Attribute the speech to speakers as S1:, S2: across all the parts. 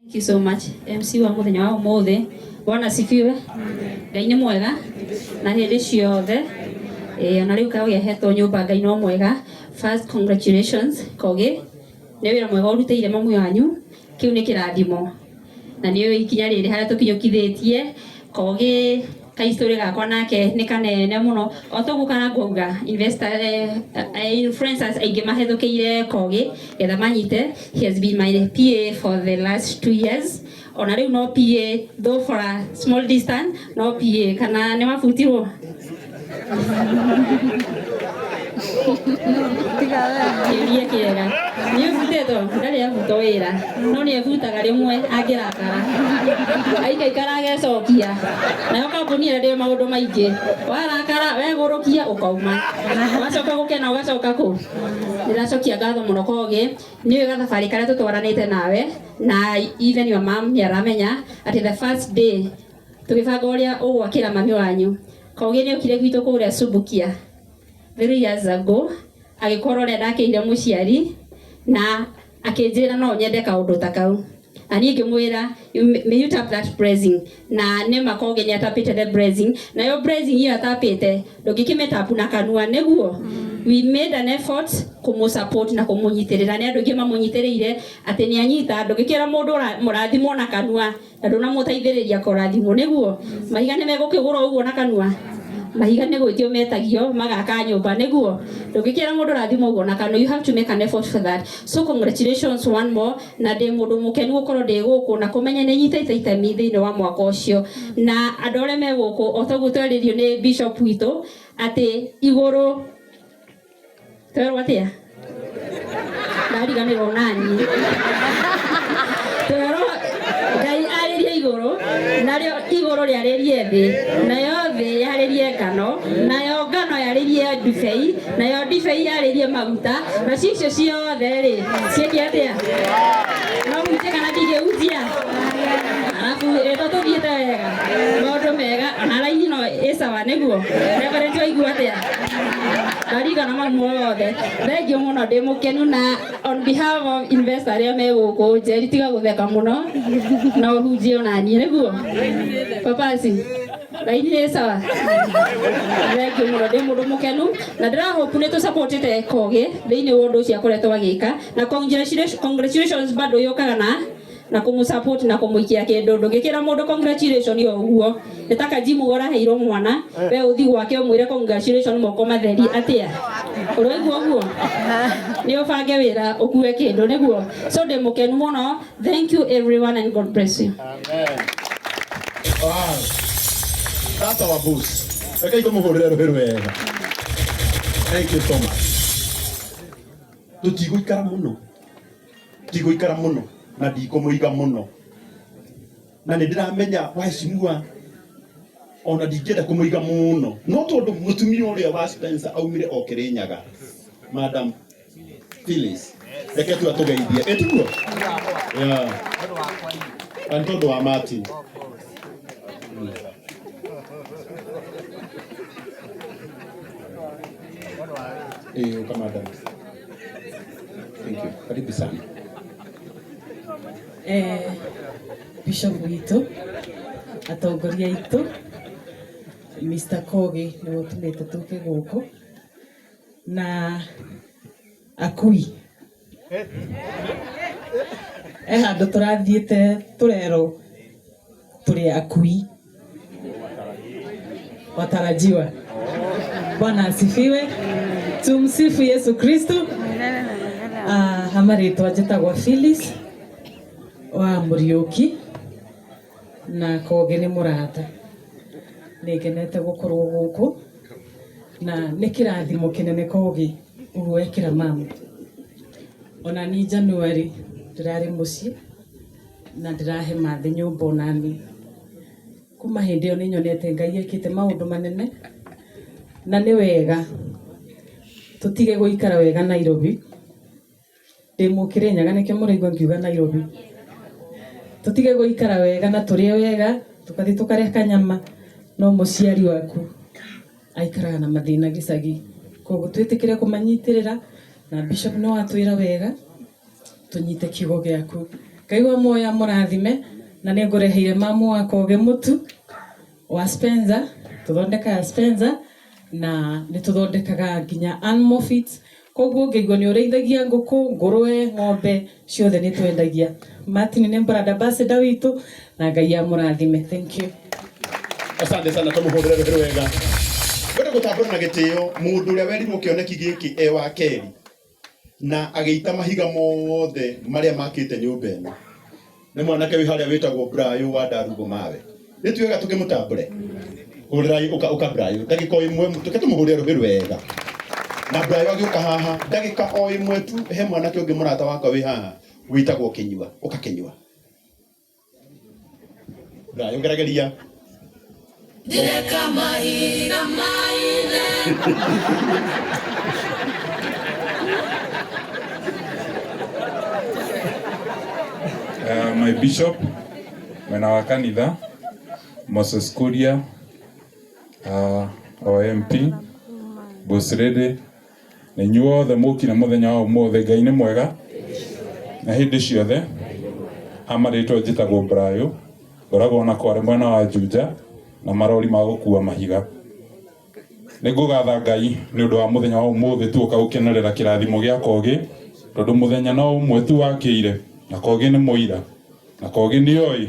S1: Thank you so much MC wa muthenya wa umuthi. Bwana asifiwe. Ngai nĩ mwega na hĩndĩ ciothe. Ĩĩ ona rĩu Kogi ahetwo nyũmba, Ngai no mwega. First, congratulations Kogi, nĩ wĩra mwega ũrutĩire mamu wanyu, kĩu nĩ kĩrathimo na nĩ ikinya rĩrĩ harĩa tũkinyũkithĩtie. Kogi kahistory gakwa nake nĩ kanene mũno, o toguo karangwauga investor, influencers aingĩ mahethũkĩire Kogi getha manyite. He has been my PA for the last 2 years. Ona rĩu no PA, though for a small distance no PA. Kana nĩ wabutirwo? Kĩũria kĩega. Nĩ ũbutĩtwo? Ndarĩ abutwo wĩra, no nĩ ebutaga rĩmwe angĩrakara, aikaikara agecokia. Nayo kambuni ĩrĩa ndĩrĩ maũndũ maingĩ, warakara wegũrũkia ũkauma, wacoka gũkena ũgacoka kũ. Ndĩracokia ngatho mũno Kogi, nĩ ũĩ gathabarĩ karĩa tũtwaranĩte nawe, na even your mom nĩ aramenya atĩ the first day tũgĩbanga ũrĩa ũgwakĩra mami wanyu, Kogi nĩ okire gwitũ kũrĩa Subukia 3 years ago, agĩkorwo ũrĩa ndakĩire mũciari na akĩnjĩra no nyende kaũndũ ta kau, na niĩ ngĩmwĩra, "May you tap that blessing." Na nĩ ma Kogi nĩ atapĩte the blessing. Nayo blessing ĩyo atapĩte, ndũngĩkĩmĩtapu na kanua. Nĩguo we made an effort kũmũ support na kũmũnyitĩrĩra. Nĩ andũ aingĩ mamũnyitĩrĩire atĩ nĩ anyita. Ndũngĩkĩra mũndũ mũrathimwo na kanua na ndũnamũteithĩrĩria kũrathimwo. Nĩguo mahiga nĩ megũkĩgũra ũguo na kanua? Mahiga nĩ gwĩtio metagio magaka nyũmba. Nĩguo ndũngĩkĩra mũndũ rathimwo ũguo na kanua, you have to make an effort for that. So congratulations one more, na ndĩ mũndũ mũkenu gũkorwo ndĩ gũkũ na kũmenya nĩ nyitĩte itemi thĩinĩ wa mwaka ũcio na andũ arĩa me gũkũ. O toguo twerĩrio nĩ bishop witũ atĩ igũrũ twerwo atĩa, ndariganĩrwo nani, twerwo Ngai arĩrie igũrũ, narĩo igũrũ rĩarĩrie thĩ, nayo thĩ yarĩrie ngano, nayo ngano yarĩrie ndibei, nayo ndibei yarĩrie maguta, nacio icio ciothe rĩ ciĩke atĩa? No hunjie kana ndingĩhunjia? Arabu ĩto tũthiĩte wega, maũndũ mega, ona raini no ĩ sawa. Nĩguo Reverend waigua atĩa? Ndarigana mau mothe. Thank you mũno, ndĩ mũkenu na on behalf of investor arĩa me gũkũ. Njeri, tiga gũtheka mũno na ũhunjie ona niĩ. Nĩguo papasi raini nĩ sawa. Thank you mũno, ndĩ mũndũ mũkenu na ndĩrahope nĩ tũsupportĩte Kogi thĩinĩ wa ũndũ ũcio akoretwo agĩka. Na congratulations, congratulations bado yũkaga na kũmũ support na kũmũikia kĩndũ. Ndũngĩkĩra mũndũ congratulation o ũguo, nĩ ta kajimu ũraheirwo mwana, we ũthi gwake ũmwĩre congratulation moko matheri atĩa? Ũraigua ũguo? Nĩ ũbange wĩra ũkue kĩndũ nĩguo. So ndĩ mũkenu mũno. Thank you everyone and God bless you.
S2: Amen. Wow. That's our boss. Rekei tũmũhũrĩre rũhĩ rwega. Thank you so much. Tũtigũikara mũno. Ndigũikara mũno na ndikũmũiga mũno. Na nĩ ndĩramenya waheshimiwa ona ndingĩenda kũmũiga mũno, no tondũ mũtumia ũrĩa wa Spencer aumire o Kĩrĩnyaga, Madam Phyllis, reke tu atũgeithie. Ĩtiguo? Yeah. Na nĩ tondũ wa Martin. Ĩĩ, ũka madam. Thank you. Karibu sana.
S3: Bishop witũ, atongoria aitũ, Mr. Kogi nĩwe ũtũmĩte tũke gũkũ na akui he handũ tũrathiĩte tũrerwo tũrĩ akui watarajiwa. Bwana asifiwe. Tumsifu Yesu Kristo. Ah, hamarĩtwa njĩtagwo Phyllis wa Mũriũki na Kogi nĩ mũrata. Nĩ ngenete gũkorwo gũkũ na nĩ kĩrathimo kĩnene Kogi ũguo wekĩra mamu. Ona ni January ndĩrarĩ mũciĩ na ndĩrahe mathĩ nyũmba onani. Kuma hĩndĩ ĩyo nĩ nyonete Ngai ekĩte maũndũ manene na nĩ wega tũtige gũikara wega Nairobi. Ndĩ Mũkĩrĩnyaga nĩkĩo mũraigua ngiuga Nairobi. Tũtige gũikara wega na tũrĩe wega, tũgathiĩ tũkarĩa kanyama, no mũciari waku aikaraga na mathĩna gĩcagi. Koguo twĩtĩkĩre kũmanyitĩrĩra na Bishop nĩ watwĩra wega tũnyite kiugo gĩaku. Ngai wa muoyo amũrathime na nĩ ngũreheire mamu wa Kogi mũtu wa Spencer, tũthondekaga Spencer na nĩ tũthondekaga nginya animal feeds. Koguo ũngĩigua nĩ ũrĩithagia ngũkũ, ngũrwe, ng'ombe, ciothe nĩ twendagia. Martin nĩ brand ambassador witũ na Ngai amũrathime. Thank you.
S2: Asante sana, tumuhurire ruhi wega. Ngwenda gutambura na gitio mundu uria werirwo kioneki giki e wa keri na agiita mahiga mothe maria makite nyumba ino ni mwanake wi haria witagwo Brayo wa Ndarugo Mawe. Ni tuwega tukimutambure. Hurirai uka uka Brayo ndagika o imwe tuke tumuhurire ruhi wega. Na Brayo agiuka haha ndagika o imwe tu he mwanake ungi murata wakwa wi haha witagwo Kinyua, uka Kinyua. Brayo ngerageria.
S4: My bishop mwena wa kanitha Moses Kuria, our MP Bosrede, na inyuothe mũkire mũthenya wa ũmũthĩ. Ngai nĩ mwega na hĩndĩ ciothe. Amarĩtwo njĩtagwo Brayo, ngoragwo na kware mwena wa Juja na marori ma gũkua mahiga. Nĩ ngũgatha Ngai nĩ ũndũ wa mũthenya wa ũmũthĩ tuoka gũkenerera kĩrathimo gĩa Kogi, tondũ mũthenya no ũmwe tu wakĩire na Kogi nĩ mũira na Kogi nĩ oĩ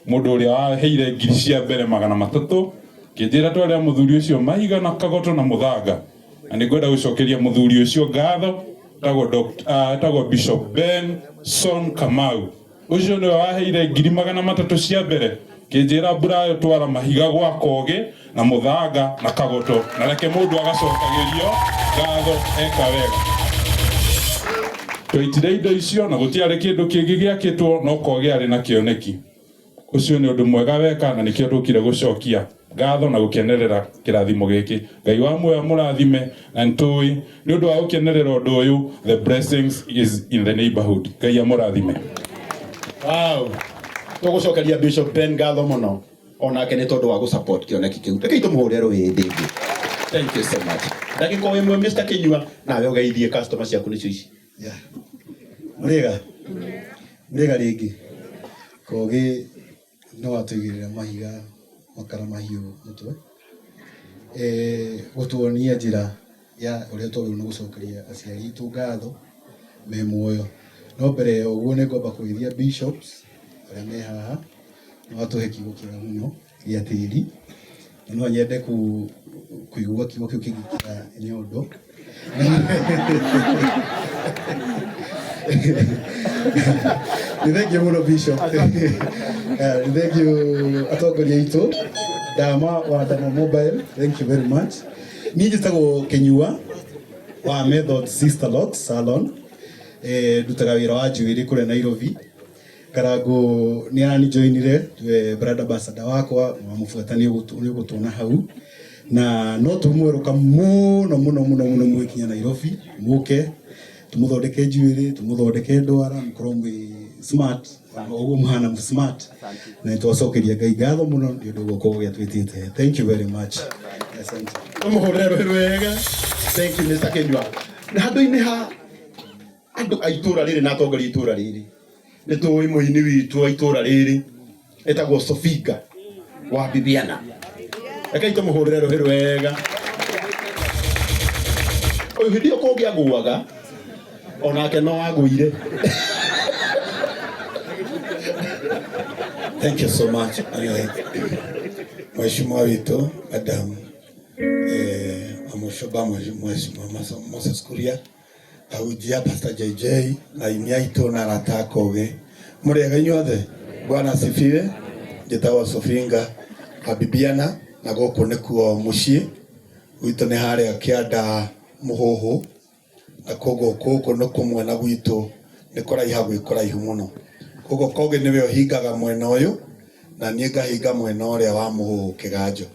S4: mũndũ ũrĩa waheire ngiri cia mbere 300 kĩnjĩra twarĩa mũthuri ũcio mahiga na kagoto na mũthanga. Na nĩ ngwenda gũcokeria mũthuri ũcio ngatho, etagwo Bishop Benson Kamau. Ũcio nĩwe waheire ngiri 300 cia mbere kĩnjĩra Brayo twara mahiga gwa Kogi na mũthanga na kagoto, na reke mũndũ agacokagĩrio ngatho eka wega. Twaitire indo icio na gũtiarĩ kĩndũ kĩngĩ gĩakĩtwo no Kogi arĩ na kĩoneki. Ũcio nĩ ũndũ mwega weka na nĩkĩo tũkire gũcokia ngatho na gũkenerera kĩrathimo gĩkĩ. Ngai wa muoyo amũrathime na nĩtũĩ nĩ ũndũ wa gũkenerera ũndũ ũyũ, the blessings is in the neighborhood. Ngai amũrathime.
S2: Wow. Tũgũcokeria Bishop Ben ngatho mũno onake nĩ tondũ wa gũ-support kĩoneki kĩu. Rekei tũmũhũre rũhĩ hĩndĩ ĩngĩ. Thank you so much. Ndagĩka o ĩmwe Mr. Kinyua, nawe ũgeithie customer ciaku nĩcio ici.
S5: Yeah. Mũrĩega? Mũrĩega rĩngĩ. Kogi no atũigĩrĩra mahiga makara mahiũ mũtwe. Gũtuonia njĩra ya ũrĩa twagĩrĩirwo nĩ gũcokeria aciari aitũ ngatho me muoyo. No mbere ya ũguo nĩ ngwamba kũgeithia bishops arĩa me haha, nĩ watũhe kiugo kĩega mũno gĩa tĩri. Na no nyende kũigua kiugo kĩu kĩngĩ kĩa nyondo. Nĩ thengiũ mũno Bishop. Nĩ thengiũ atongoria aitũ Dama wa Dama Mobile, thank you very much. Niĩ njĩtagwo Kinyua wa Method Sister Lock Salon. Ndutaga wĩra wa njuĩrĩ kũrĩa Nairobi. Karango nĩ aranijoinire brand ambassador wakwa, wamũbuata nĩ ũgũtuona hau. Na no tũmwerũka mũno mũno mũno mũno mwĩkinya Nairobi, mũke tumuthondeke njuĩrĩ, tumuthondeke ndwara, mũkorwo mwĩ smart, ũguo mũhana smart. Na nĩtwacokeria Ngai ngatho mũno nĩ ũndũ wa gũkorwo atwĩtĩte. Thank you very much. Asante.
S2: Tũmũhũrĩre rũhĩ rwega. Thank you Mr. Kinyua. Na handũ-inĩ ha andũ a itũra rĩrĩ na atongoria a itũra rĩrĩ, nĩ tũĩ mũini witũ wa itũra rĩrĩ etagwo Sofinga wa Bibiana. Rekei tũmũhũrĩre rũhĩ rwega. Ũyũ hĩndĩ ĩyo kũngĩ agũaga onake no agũire.
S6: Thank you so much. Mheshimiwa witũ Madam Amushoba Mheshimiwa Moses Kuria, ahunjia Pastor JJ na inia aitũ na arata a Kogi. Mũrĩega inyuothe? Bwana asifiwe. Njĩtagwo Sofinga wa Bibiana na gũkũ nĩkuo mũciĩ gwitũ nĩ harĩa kĩanda Mũhũhũ, na koguo gũkũ nĩ kũmwe na gwitũ nĩ kũraiha gwĩ kũraihu mũno. Koguo Kogi nĩwe ũhingaga mwena ũyũ na niĩ ngahinga mwena ũrĩa wa Mũhũhũ Kĩganjo.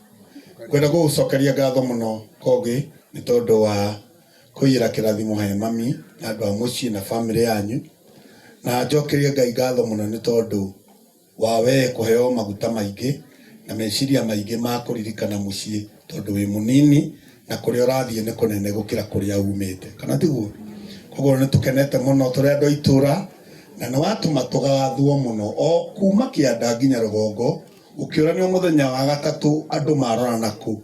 S6: Ngwenda gũgũcokeria ngatho mũno Kogi nĩ tondũ wa kũiyĩra kĩrathimo he mami na andũ a mũciĩ na bamĩrĩ yanyu, na njokerie Ngai ngatho mũno nĩ tondũ wa we kũheo maguta maingĩ na meciria maingĩ ma kũririkana mũciĩ, tondũ wĩ mũnini na kũrĩa ũrathiĩ nĩ kũnene gũkĩra kũrĩa umĩte, kana tiguo? Koguo nĩ tũkenete mũno tũrĩ andũ a itũra Na nĩ watũma tũgathwo mũno o kuma kĩanda nginya rũgongo, ũkĩũranio mũthenya wa gatatũ andũ marora nakũ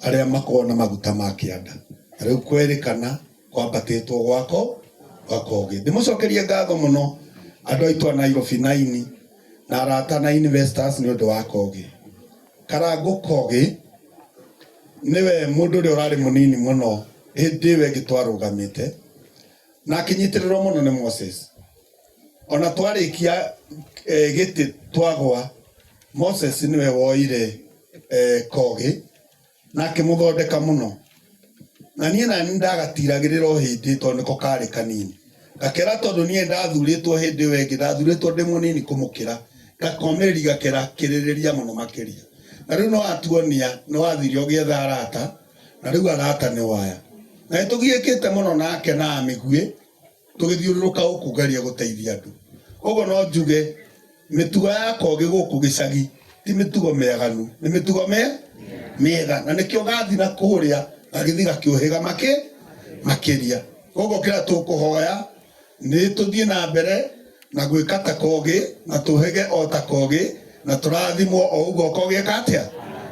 S6: arĩa makoragwo na maguta ma kĩanda. Na rĩu kwerĩkana kwambatĩtwo gwako gwa Kogi. Ndĩmũcokerie ngatho mũno andũ aitũ a Nairobi naini na arata na investors nĩ ũndũ wa Kogi. Karangũ Kogi niwe mũndũ ũrĩa ũrarĩ mũnini mũno hĩndĩ ĩyo ĩngĩ twarũgamĩte na akĩnyitĩrĩrwo mũno nĩ Moses. Ona twarĩkia gĩtĩ twagwa, Moses niwe woire Kogi na akĩmũthondeka mũno. Na niĩ nani ndagatiragĩrĩra o hĩndĩ tondũ nĩko karĩ kanini. Gakera tondũ niĩ ndathurĩtwo hĩndĩ ĩyo ĩngĩ, ndathurĩtwo ndĩ mũnini kũmũkĩra, gakomĩrĩria gakera kĩrĩrĩria mũno makĩria. Na rĩu no atuonia nĩ wathire ũgĩetha arata, na rĩu arata nĩ waya. Na nĩ tũgiĩkĩte mũno nake na mĩguĩ, tũgĩthiũrũrũka gũkũ ngeria gũteithia andũ. Koguo no njuge mĩtugo ya Kogi gũkũ gĩcagi ti mĩtugo mĩaganu, nĩ mĩtugo mĩega, na nĩkĩo gathi na kũrĩa gagĩthiĩ gakĩũhĩga makĩria. Koguo kĩrĩa tũkũhoya nĩ tũthiĩ na mbere na gwĩka ta Kogi na tũhĩge o ta Kogi na tũrathimwo o ũguo Kogi eka atĩa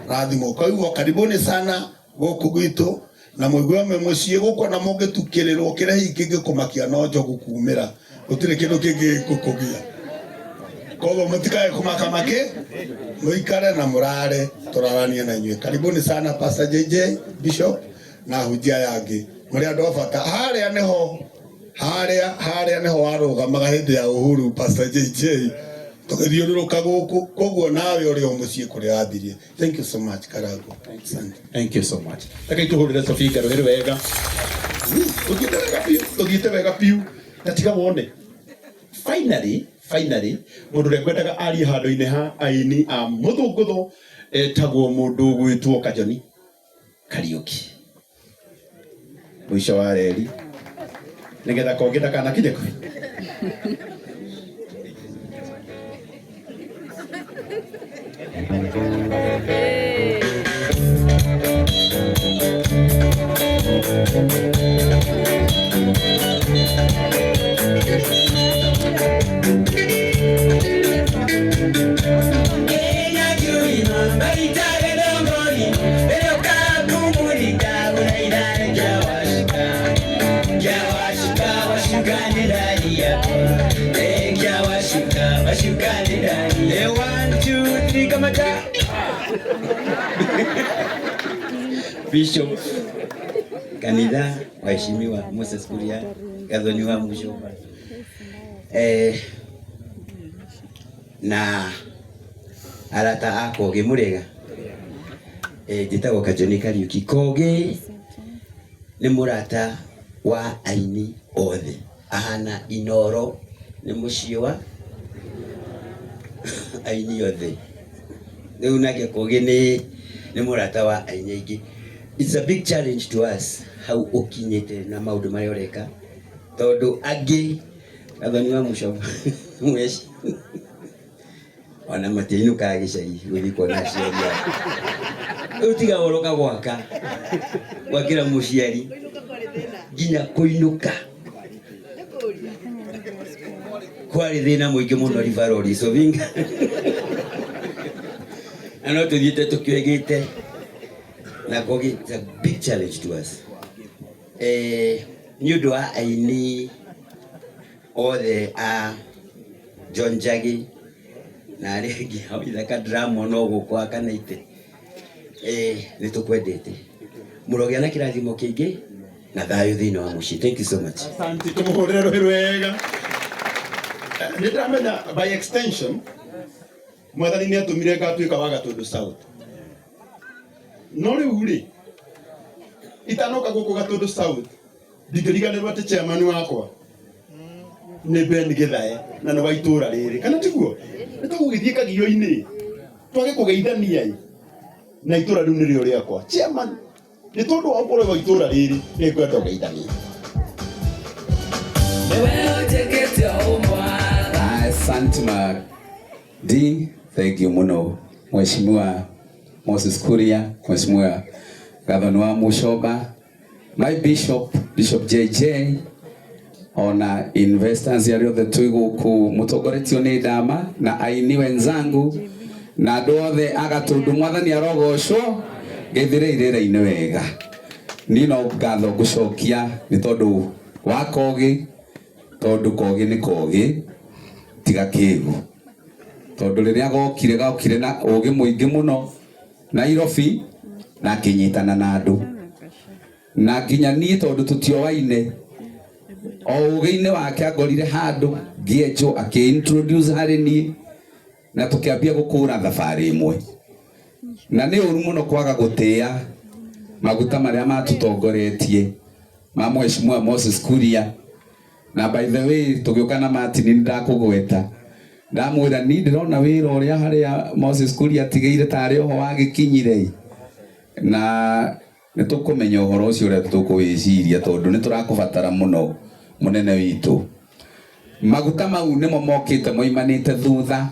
S6: rathimwo. Koguo karibuni sana gũkũ gwitũ na mũigue mwĩ mũciĩ gũkũ, na mũngĩtukĩrĩrwo kĩrĩa hihi kĩngĩkũmakia no njogu kumĩra, gũtirĩ kĩndũ kĩngĩ gĩkũkũgia. Koguo mũtikae kũmaka makĩ, mũikare na mũrare tũraranie na inyuĩ. Karibuni sana Pastor JJ Bishop na ahunjia aya angĩ, mũrĩ andũ a bata. Harĩa nĩho harĩa nĩho warũgamaga hĩndĩ ya Uhuru Pastor JJ, tũgĩthiũrũrũka gũkũ. Koguo nawe ũrĩ o mũciĩ kũrĩa wambirie. Thank you so much Karago. Asante.
S2: Thank you so much. Reke tũhũrĩre Sophie rũhĩ wega. Tũthiĩte wega biũ, tũthiĩte wega biũ. Na tiga wone. Finally, finally, mũndũ ũrĩa ngwendaga arie handũ-inĩ ha aini a mũthũngũtho etagwo mũndũ ũgwĩtwo Kajoni Kariũki. Mũico wa reri. Nĩgetha Kogi ndakanakinye kũ.
S7: Bishop kanitha, waheshimiwa Moses Kuria, Gathoni wa Mucumba, na arata a Kogi mũrĩega. Njĩtagwo Kajoni Kariuki. Kogi nĩ mũrata wa aini othe, ahana Inoro nĩ mũciĩ wa aini othe. Rĩu nake Kogi nĩ mũrata wa aini aingĩ. It's a big challenge to us hau ũkinyĩte na maũndũ marĩa ũreka, tondũ angĩ Gathoni wa Mucomba mweci ona matiinũkaga gĩcagi gũthiĩ kuona aciari ao. Rĩu tiga ũroka gwaka gwakĩra mũciari nginya kũinũka kwarĩ thĩna mũingĩ mũno ribarori Sovinga, na no tũthiĩte tũkĩoigĩte na Kogi. It's a big challenge to us nĩ ũndũ wa aini othe a John Njagi na arĩa angĩ hau ithaka drama no gũkũ akanaite, nĩ tũkwendete mũrogĩa na kĩrathimo kĩingĩ na thayũ thĩinĩ wa mũciĩ. Thank you so much.
S2: Asante, tũmũhũrĩre rũhĩ rwega. Nĩ ndĩramenya by extension mwathani nĩ atũmire ngatuĩka wa Gatũndũ South, no rĩu rĩ itanoka gũkũ Gatũndũ South ndingĩriganĩrwo atĩ chairman wakwa nĩ Ben Githae na nĩ wa itũra rĩrĩ, kana tiguo? Nĩ tũgũgĩthiĩ kagio-inĩ twage kũgeithania ĩ, na itũra rĩu nĩrĩo rĩakwa chairman, nĩ tondũ wa ũkorwo wa itũra rĩrĩ nĩ ngwenda ũgeithanie.
S8: Asante ma D, thank you muno Mheshimiwa Moses Kuria, Mheshimiwa Gathoni wa Mucomba, my bishop, Bishop JJ, Ona investors arĩa othe twĩ gũkũ mũtongoretio nĩ Ndama na aini wenzangu na andũ othe a Gatũndũ, mwathani arogocwo. Ngeithĩrei rĩera-inĩ wega. Niĩ no ngatho ngũcokia nĩ tondũ wa Kogi, tondũ Kogi nĩ Kogi tiga kĩgu, tondũ rĩrĩa gokire gokire na ũgĩ mũingĩ mũno Nairobi na akĩnyitana na andũ na nginya niĩ tondũ tũtioaine o ũgĩ-inĩ wake angorire handũ ngĩenjwo akĩ-introduce harĩ niĩ na tũkĩambia gũkũra thabarĩ ĩmwe. Na nĩ ũru mũno kwaga gũtĩa maguta marĩa matũtongoretie ma Mheshimiwa Moses Kuria. Na by the way tũgĩũka na Martin nĩ ndakũgweta, ndamwĩra niĩ ndĩrona wĩra ũrĩa harĩa Moses Kuria atigĩire tarĩ oho wagĩkinyire, na nĩ tũkũmenya ũhoro ũcio ũrĩa tũkũwĩciria tondũ nĩ tũrakũbatara mũno mũnene witũ. Maguta mau nĩmo mokĩte moimanĩte thutha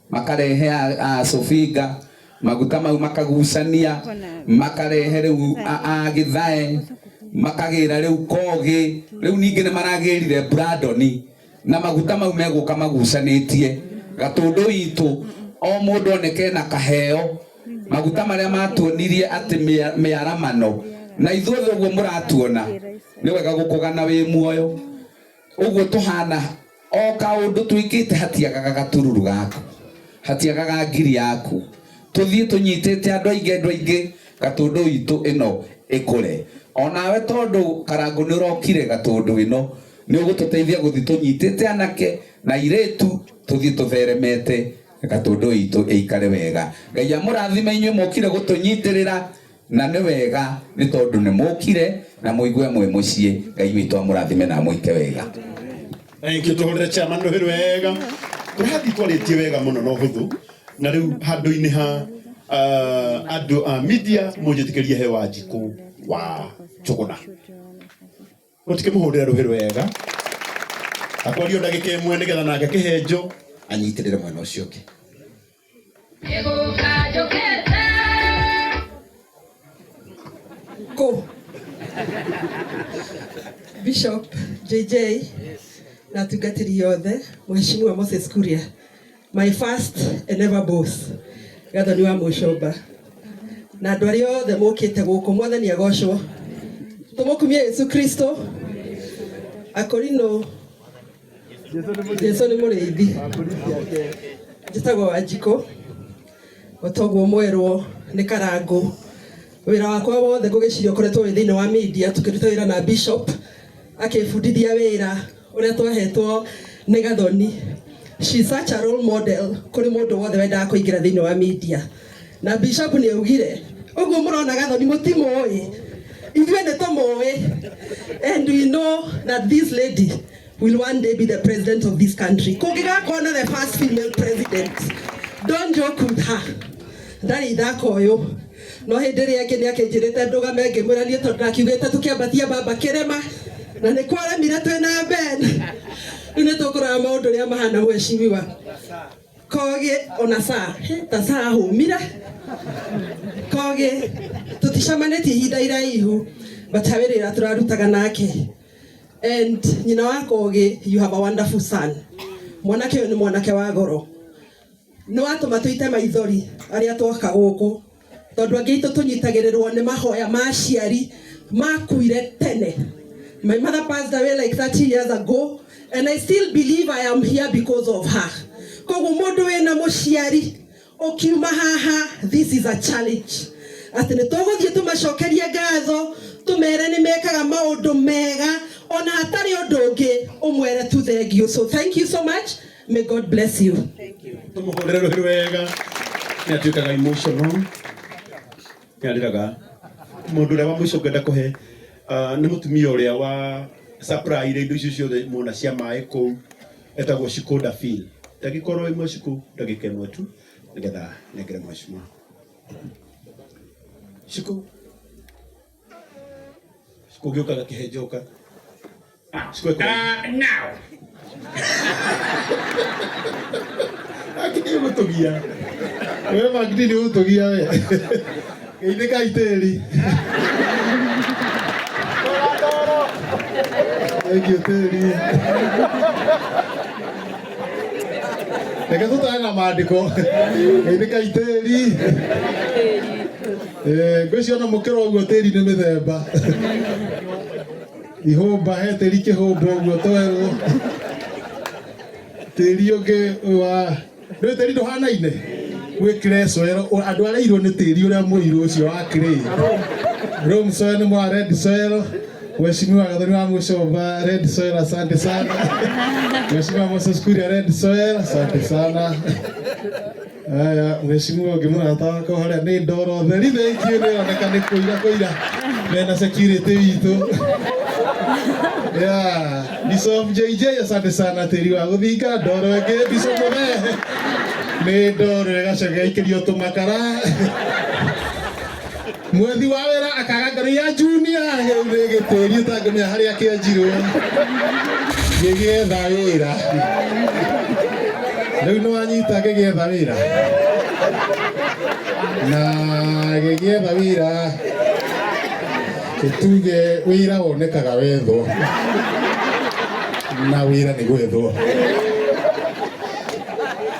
S8: makarehe a Sofinga, maguta mau makagucania makarehe rĩu a Gĩthae, makagĩra rĩu Kogi, rĩu ningĩ nĩ maragĩrire Brandoni, na maguta mau megũka magucanĩtie Gatũndũ witũ, o mũndũ oneke na kaheo. Maguta marĩa matuonirie atĩ mĩaramano na ithuothe ũguo mũratuona nĩ wega gũkũgana wĩ muoyo ũguo tũhana, o kaũndũ twĩkĩte hatiagaga gatururu gaku, hatiagaga ngiri yaku. Tũthiĩ tũnyitĩte andũ aingĩ, andũ aingĩ Gatũndũ witũ ĩno ĩkũre. Onawe tondũ Karangũ nĩ ũrokire Gatũndũ ĩno, nĩ ũgũtũteithia gũthiĩ tũnyitĩte anake na airĩtu, tũthiĩ tũtheremete Gatũndũ itũ ĩikare wega. Ngai amũrathime inyuĩ mũkire gũtũnyitĩrĩra, na nĩ wega nĩ tondũ nĩ mũkire na mũigue mwĩ mũciĩ. Ngai witũ amũrathime na amwĩke wega.
S2: Thank you, tuhurire chairman rũhĩ wega. Tũrathiĩ twarĩtie wega mũno na ũhũthũ, na rĩu handũ-inĩ ha andũ a media mũnjĩtĩkĩrie he Wanjikũ wa Njũgũna. Mũtikĩmũhũrĩre rũhĩ wega, akwario ndagĩka ĩmwe nĩgetha nake kĩhenjo anyitĩrĩre mwena ũcio ũngĩ.
S9: Ko Bishop JJ na atungatĩri othe, Mheshimiwa Moses Kuria, my first and ever boss, Gathoni wa Mũcomba, na andũ arĩa othe mũkĩte gũkũ, mwathani agocwo. Tũmũkumie Yesu Kristo. Akorino Jesu nĩ mũrĩithi. Njĩtagwo Wanjikũ, o toguo mwerwo nĩ Karangũ. Wĩra wakwa wothe ngũgĩciria ũkoretwo wĩ thĩinĩ wa media, tũkĩruta wĩra na Bishop akĩbundithia wĩra ũrĩa twahetwo nĩ Gathoni. She's such a role model kũrĩ mũndũ wothe wendaga kũingĩra thĩinĩ wa media. Na Bishop nĩ augire ũguo mũrona Gathoni mũtimũĩ, ithuĩ nĩ tũmũĩ, and we know that this lady will one day be the president of this country. Kũngĩgakorwo na the first female president, don't joke with her. Ndarĩ ithako ũyũ, no hĩndĩ ĩrĩa ĩngĩ nĩ akĩnjĩrĩte ndũgame, ngĩmwĩra niĩ tondũ ndakiugĩte tũkĩambatia baba kĩrĩma na nĩ kwaremire twĩna Ben. Rĩu nĩ tũkũrora maũndũ ũrĩa mahana mheshimiwa Kogi ona saa ta saa hũmire Kogi tũticemanĩtie ihinda iraihu, but wĩra ĩrĩa tũrarutaga nake. And nyina wa Kogi, you have a wonderful son. Mwanake ũyũ nĩ mwanake wa goro, nĩ watũma tũite maithori arĩa twoka gũkũ, tondũ angĩ aitũ tũnyitagĩrĩrwo nĩ mahoya ma aciari makuire tene. My mother passed away like 30 years ago, and I still believe I am here because of her. Koguo mũndũ wĩna mũciari ũkiuma haha, this is a challenge atĩ nĩ tũgũthiĩ tũmacokerie ngatho, tũmere nĩ mekaga maũndũ mega, ona hatarĩ ũndũ ũngĩ ũmwere tu thank you. So thank you so much, may God bless you.
S2: Tũmũhũrĩre rũhĩ wega. Nĩ atuĩkaga emotional, nĩ arĩraga. Mũndũ ũrĩa wa mũico ngwenda kũhe nĩ mũtumia ũrĩa wa supply indo icio ciothe muona cia maĩ kũu, etagwo Shikoda Phil. Ndagĩka oro ĩmwe, Shiku, ndagĩka ĩmwe tu nĩgetha nengere mheshimiwa Shiku. Shiku ũgĩũkaga kĩhenjoka. Shiku ekũraihu.
S10: Now.
S2: Akini ũgũtũgia.
S5: We Magdi nĩ ũgũtũgia we. Geithĩka itĩri. Thank you tĩri. Reke tũtare na maandĩko. Geithĩkai tĩri. Ngwĩciria ona mũkĩra ũguo tĩri nĩ mĩthemba. Ihũmba he tĩri kĩhũmba ũguo twerwo. Tĩri ũngĩ wa nĩ tĩri ndũhanaine gwĩ clay soil andũ arĩa airũ nĩ tĩri ũrĩa mũirũ ũcio wa clay. Loam soil nĩ mwa red soil. Mheshimiwa Gathoni wa Mucomba, red soil, asante sana. Mheshimiwa Moses Kuria, red soil, asante sana. Aya, mheshimiwa ũngĩ mũrata wakwa harĩa nĩ ndoro theri, thank you, nĩ ĩroneka nĩ kũira kũira mena security witũ. Yeah, Bishop JJ, asante sana tĩri wa gũthinga ndoro ĩngĩ Bishop Mũthee nĩ ndoro ĩgacoka ĩgaikĩrio tũmakara mwethi wa wĩra akaga ngoro ya junior rĩu nĩ gĩtĩri ũtangĩmenya harĩa kĩenjirwo gĩgĩetha wĩra rĩu nĩ wanyita gĩgĩetha wĩra na gĩgĩetha wĩra tuge wĩra wonekaga wethwo na wĩra nĩ gwethwo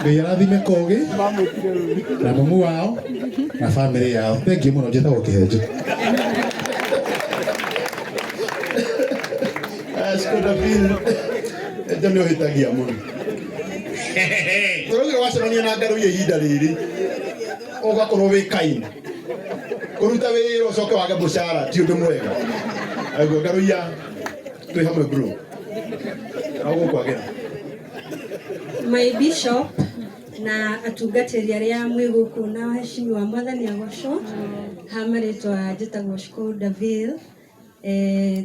S5: Ngai arathime Kogi na mamu wao na family yao. Thank you muno, njĩtagwo Kĩhenjo.
S6: Skoda Bill njo nä å hä tagia må no tåraugä wacemania na ngarå ihinda rä rä å gakorwo wä kain kå ruta wä ra å coke wage må cara ti å ndå mwega aguo ngaruia twä hamwe bro na å gå kwagä ra.
S10: My bishop na atungatĩri arĩa mwĩ gũkũ na waheshimiwa mwathani agocwo ha marĩtwa njĩtagwo Shikoda Ville.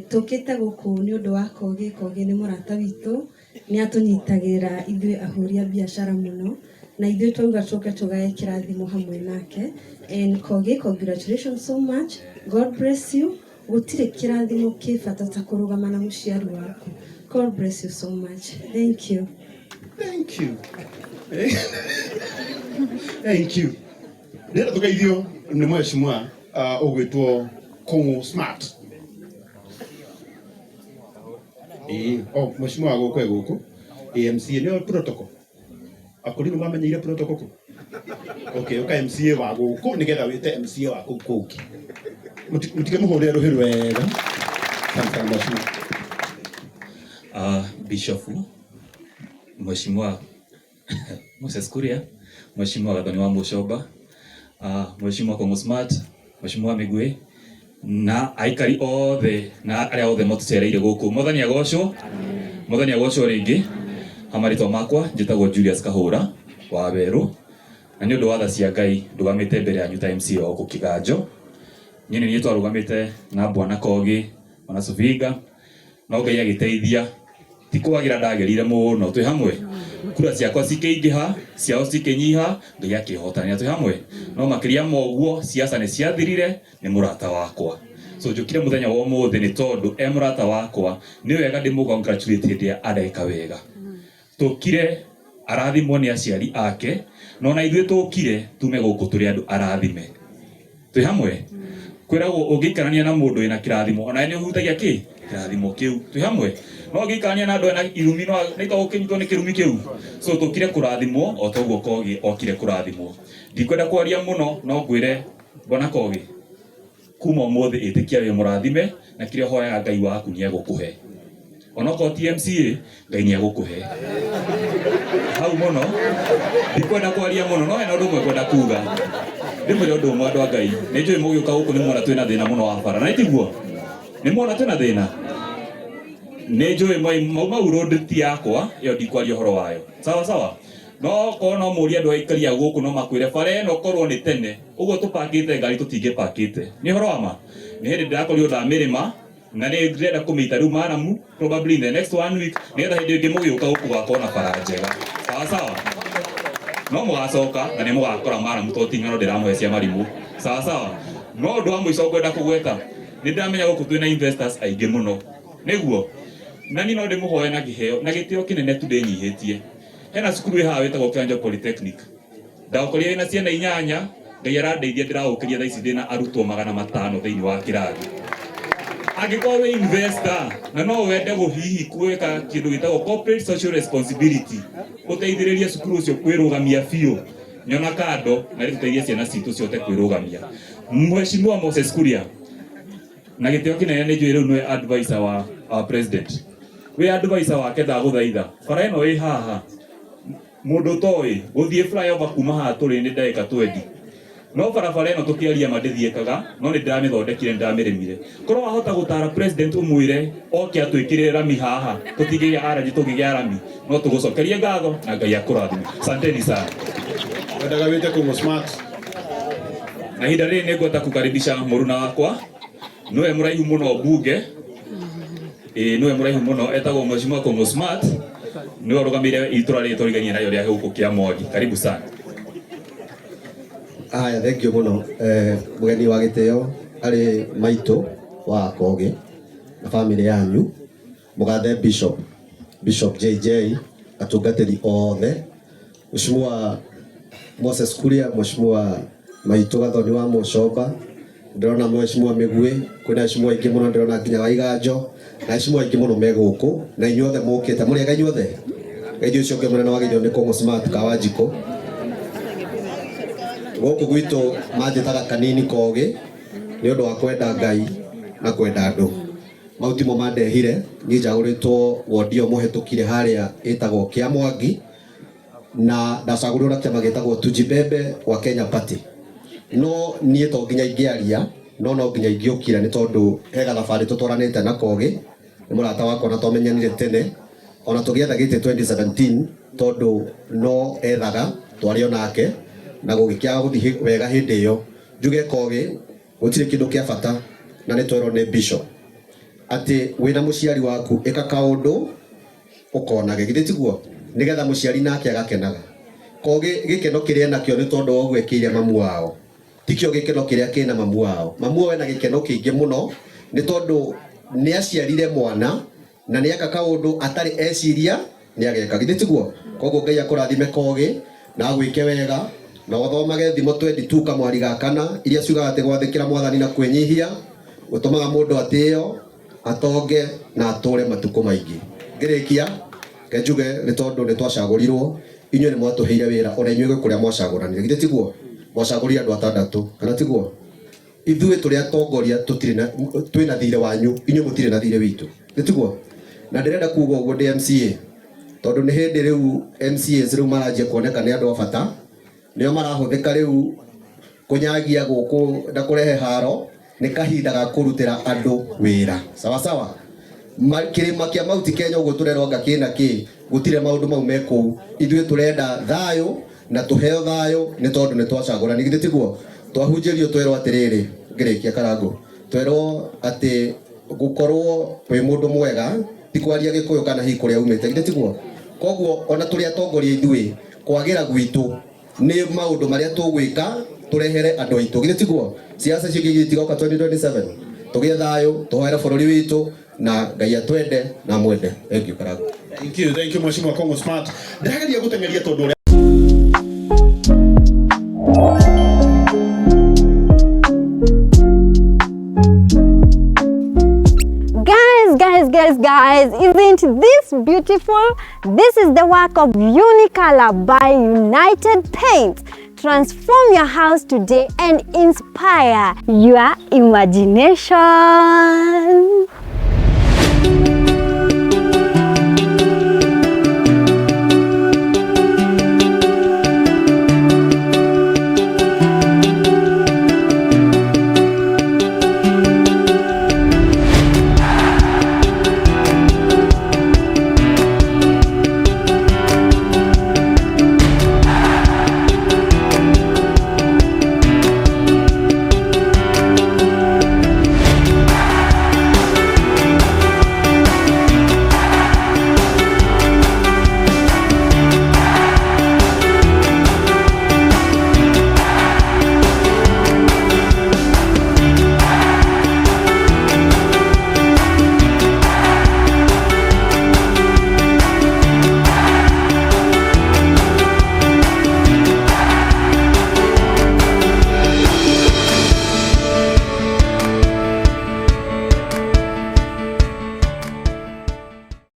S10: Tũkĩte gũkũ nĩ ũndũ wa Kogi. Kogi nĩ mũrata witũ, nĩ atũnyitagĩrĩra ithuĩ ahũri a biacara mũno, na ithuĩ twauga tũke tũgae kĩrathimo hamwe nake. And Kogi, congratulations so much, God bless you. Gũtirĩ kĩrathimo kĩ bata ta kũrũgama na mũciari waku. God bless you so much, thank you.
S6: Thank you. Thank you. Ndĩrenda tũgeithio nĩ mheshimiwa ũgwĩtwo Kũng'ũ Smart. Ĩĩ, oh, mheshimiwa gũkũ e gũkũ. AMCA nĩyo protocol. Akũri nĩ mamenyeire protocol kũ? Okay, ũka MCA wa gũkũ nĩgetha wĩte MCA wa kũu kũngĩ. Mũtikĩmũhũrĩre rũhĩ rwega. Asante sana mheshimiwa.
S11: Bishop Mheshimiwa Moses Kuria, Mheshimiwa Gathoni wa Mucomba, Mheshimiwa Kong'o Smart, Mheshimiwa Migwi na aikari othe na arĩa othe matũcereire gũkũ. Mwathani agocwo, mwathani agocwo rĩngĩ. Ha marĩtwa makwa njĩtagwo Julius Kahũra wa Werũ, na nĩ ũndũ wa tha cia Ngai ndũgamĩte mbere yanyu ta MC wa gũkũ Kĩganjo. Niĩ nĩ niĩ twarũgamĩte na Bwana Kogi ona Suvinga, no Ngai agĩteithia ti kwagĩra ndagĩrire mũno, twĩ hamwe. Kura ciakwa cikĩingĩha, ciao cikĩnyiha, Ngai akĩhotanĩra, twĩ hamwe. No makĩria ma ũguo siasa nĩ ciathirire, nĩ mũrata wakwa. So njũkire mũthenya wa ũmũthĩ nĩ tondũ e mũrata wakwa, nĩ wega ndĩmũ congratulate hĩndĩ ĩrĩa areka wega. Tũkire arathimwo nĩ aciari ake, na ona ithuĩ tũkire tume gũkũ tũrĩ andũ arathime. Twĩ hamwe. Kwĩragwo ũngĩikarania na mũndũ wĩna kĩrathimo, ona nĩ ũhutagia kĩ? Kĩrathimo kĩu. Twĩ hamwe. No ũngĩikarania na andũ ena irumi, no nĩ ta ũkĩnyitwo nĩ kĩrumi kĩu. So tũkire kũrathimwo o ta ũguo Kogi okire kũrathimwo. Ndikwenda kwaria mũno, no ngwĩre Bwana Kogi, kuma ũmũthĩ ĩtĩkia wĩ mũrathime na kĩrĩa ũhoyaga Ngai waku nĩ egũkũhe. Onokorwo ti MCA, Ngai nĩ egũkũhe. Hau mũno ndikwenda kwaria mũno, no hena ũndũ ũmwe ngwenda kuga. Ndĩmwĩre ũndũ ũmwe andũ a Ngai, nĩ njũĩ mũgĩũka gũkũ nĩ muona twĩna thĩna mũno wa bara, na nĩ tiguo? Nĩ muona twĩna thĩna? Nĩ njũĩ mau mau road ti yakwa, ĩyo ndikwaria ũhoro wayo. Sawa sawa? No korwo no mũrie andũ aikari a gũkũ no makwĩre bara ĩno korwo nĩ tene, ũguo tũpakĩte ngari tũtingĩpakĩte. Nĩ ũhoro wa ma? Nĩ hĩndĩ ndĩrakorirwo ndamĩrĩma na nĩ ndĩrenda kũmĩita rĩu maramu probably in the next 1 week, nĩgetha hĩndĩ ĩngĩ mũgĩũka gũkũ gũgakorwo na bara njega. Sawa sawa? No mũgacoka na nĩ mũgakora maramu tondũ ti ng'ano ndĩramũhe cia marimũ. Sawa sawa? No ũndũ wa mũico ngwenda kũgweta, nĩ ndĩramenya gũkũ twĩna investors aingĩ mũno. Nĩguo? Na niĩ no ndĩmũhoe na kĩheo na gĩtĩo kĩnene tu ndĩnyihĩtie. Hena cukuru ĩ haha wĩtagwo Kĩanjo Polytechnic. Ndaũkorire wĩna ciana 8, Ngai arandeithia ndĩraũkĩria thaa ici ndĩna arutwo 500 thĩinĩ wa kĩrathi.
S4: Angĩkorwo wĩ investor na no wende gũhihi gwĩka kĩndũ gĩtagwo corporate social responsibility, ũteithĩrĩrie cukuru ũcio kwĩrũgamia biũ, nyona kando na rĩtũteithie ciana citũ cihote kwĩrũgamia. Mheshimiwa Moses Kuria, na gĩtĩo kĩnene nĩ njũĩ rĩu nĩwe advisor wa our president, wĩ advisor wake, ndagũthaitha bara ĩno ĩ haha mũndũ ũtoĩ gũthiĩ flyover kuma haha tũrĩ nĩ ndagĩka 20, no barabara ĩno tũkĩaria ma ndĩthiĩkaga, no nĩ ndĩramĩthondekire, nĩ ndĩramĩrĩmire. Korwo wahota gũtara president ũmwĩre oke atwĩkĩrĩre rami haha, tũtingĩgĩa araji, tũngĩgĩa rami no tũgũcokerie ngatho na Ngai akũrathime. Asanteni sana.
S5: Wendaga wĩte Kũng'ũ Smart.
S4: Na ihinda rĩrĩ nĩ ngwenda kukaribisha mũruna wakwa, nĩwe mũraihu mũno mbunge, ĩĩ nĩwe mũraihu mũno, etagwo Mheshimiwa Kũng'ũ Smart, nĩwe ũrũgamĩrĩire itũra rĩrĩ tũrigainie nayo rĩa gũkũ kĩa Mwangi. Karibu sana.
S12: Aya, thank you muno, mugeni wa gitio ari maitu wa Kogi na family yanyu, mugathe Bishop, Bishop JJ, atungatĩri othe, Mheshimiwa Moses Kuria, Mheshimiwa Maitu Gathoni wa Mucomba, ndĩrona Mheshimiwa Mĩguĩ, kwĩna heshimiwa aingĩ mũno, ndĩrona nginya Waiganjo na heshimiwa aingĩ mũno me gũkũ, na inyuothe mũkĩte mũrĩ ega inyuothe. Ngai ũcio ũngĩ mũnene wagĩrĩirwo nĩ Kũng'ũ Smart Kawanjikũ. Gũkũ gwitũ manjĩtaga kanini Kogi nĩ ũndũ wa kwenda Ngai na kwenda andũ. Mau timo mandehire, niĩ njagũrĩtwo wondi ĩyo mũhetũkire harĩa ĩtagwo Kĩamwangi, na ndacagũrirwo na kĩama gĩtagwo Tujibebe wa Kenya Party. No niĩ to nginya ingĩaria, no no nginya ingĩũkira nĩ tondũ he gathabarĩ tũtwaranĩte na Kogi, nĩ mũrata wakwa na twamenyanire tene ona tũgĩetha gĩtĩ 2017, tondũ no ethaga twarĩ onake na gũgĩkĩaga gũthiĩ wega hĩndĩ ĩyo. Njuge Kogi gũtirĩ kĩndũ kĩa bata, na nĩ twerwo nĩ Bishop atĩ wĩna mũciari waku ĩka kaũndũ ũkonage, githĩ tiguo? Nĩgetha mũciari nake agakenaga. Kogi gĩkeno kĩrĩa enakĩo nĩ tondũ wa ũguo ekĩire mamu wao, tikĩo gĩkeno kĩrĩa kĩna mamu wao. Mamu wao ena gĩkeno kĩingĩ mũno nĩ tondũ nĩ aciarire mwana na nĩ eka kaũndũ atarĩ eciria nĩ ageka, githĩ tiguo? Koguo Ngai akũrathime Kogi na agwĩke wega na ũthomage thimo 22 kamwari ga kana iria ciugaga atĩ gwathĩkĩra mwathani na kwĩnyihia gũtũmaga mũndũ atĩo, atonge na atũre matukũ maingĩ. Ngĩrĩkia ke njuge nĩ tondũ nĩ twacagũrirwo, inyuĩ nĩ mwatũheire wĩra, ona inyuĩ gwĩ kũrĩa mwacagũranire, githĩ tiguo? Mwacagũrire andũ atandatũ, kana tiguo? Ithuĩ tũrĩ atongoria tũtirĩ na, twĩna thirĩ wanyu, inyuĩ mũtirĩ na thirĩ witũ, githĩ tiguo? Na ndĩrenda kuga ũguo ndĩ MCA tondũ nĩ hĩndĩ rĩu MCAs rĩu maranjia kuoneka nĩ andũ a bata, nĩo marahũthĩka rĩu kũnyagia gũkũ na kũrehe haro, nĩ kahinda ga kũrutĩra andũ wĩra. Sawa sawa. Kĩrĩma kĩa Mount Kenya ũguo tũrerwo anga kĩna kĩ, gũtirĩ maũndũ mau me kũu. Ithuĩ tũrenda thayũ na tũheo thayũ nĩ tondũ nĩ twacagũrani, githĩ tiguo? Twahunjĩrio twerwo atĩrĩrĩ, ngĩrĩkia Karangũ, twerwo atĩ gũkorwo wĩ mũndũ mwega ti kwaria Gĩkũyũ kana hihi kũrĩa umĩte, githĩ tiguo? Koguo ona tũrĩ atongoria ithuĩ kwagĩra gwitũ nĩ maũndũ marĩa tũgwĩka tũrehere andũ aitũ, githĩ tiguo? Siasa icio ingĩ itigoka 2027, tũgĩe thayũ, tũhoere bũrũri witũ na Ngai atwende na amwende. Thank you Karangũ.
S2: Thank you, thank you Mheshimiwa Kũng'ũ Smart. Ndĩrageria gũteng'eria tondũ ũrĩa
S13: Guys, guys, guys, guys, isn't this beautiful? This is the work of Unicolor by United Paint. Transform your house today and inspire your imagination.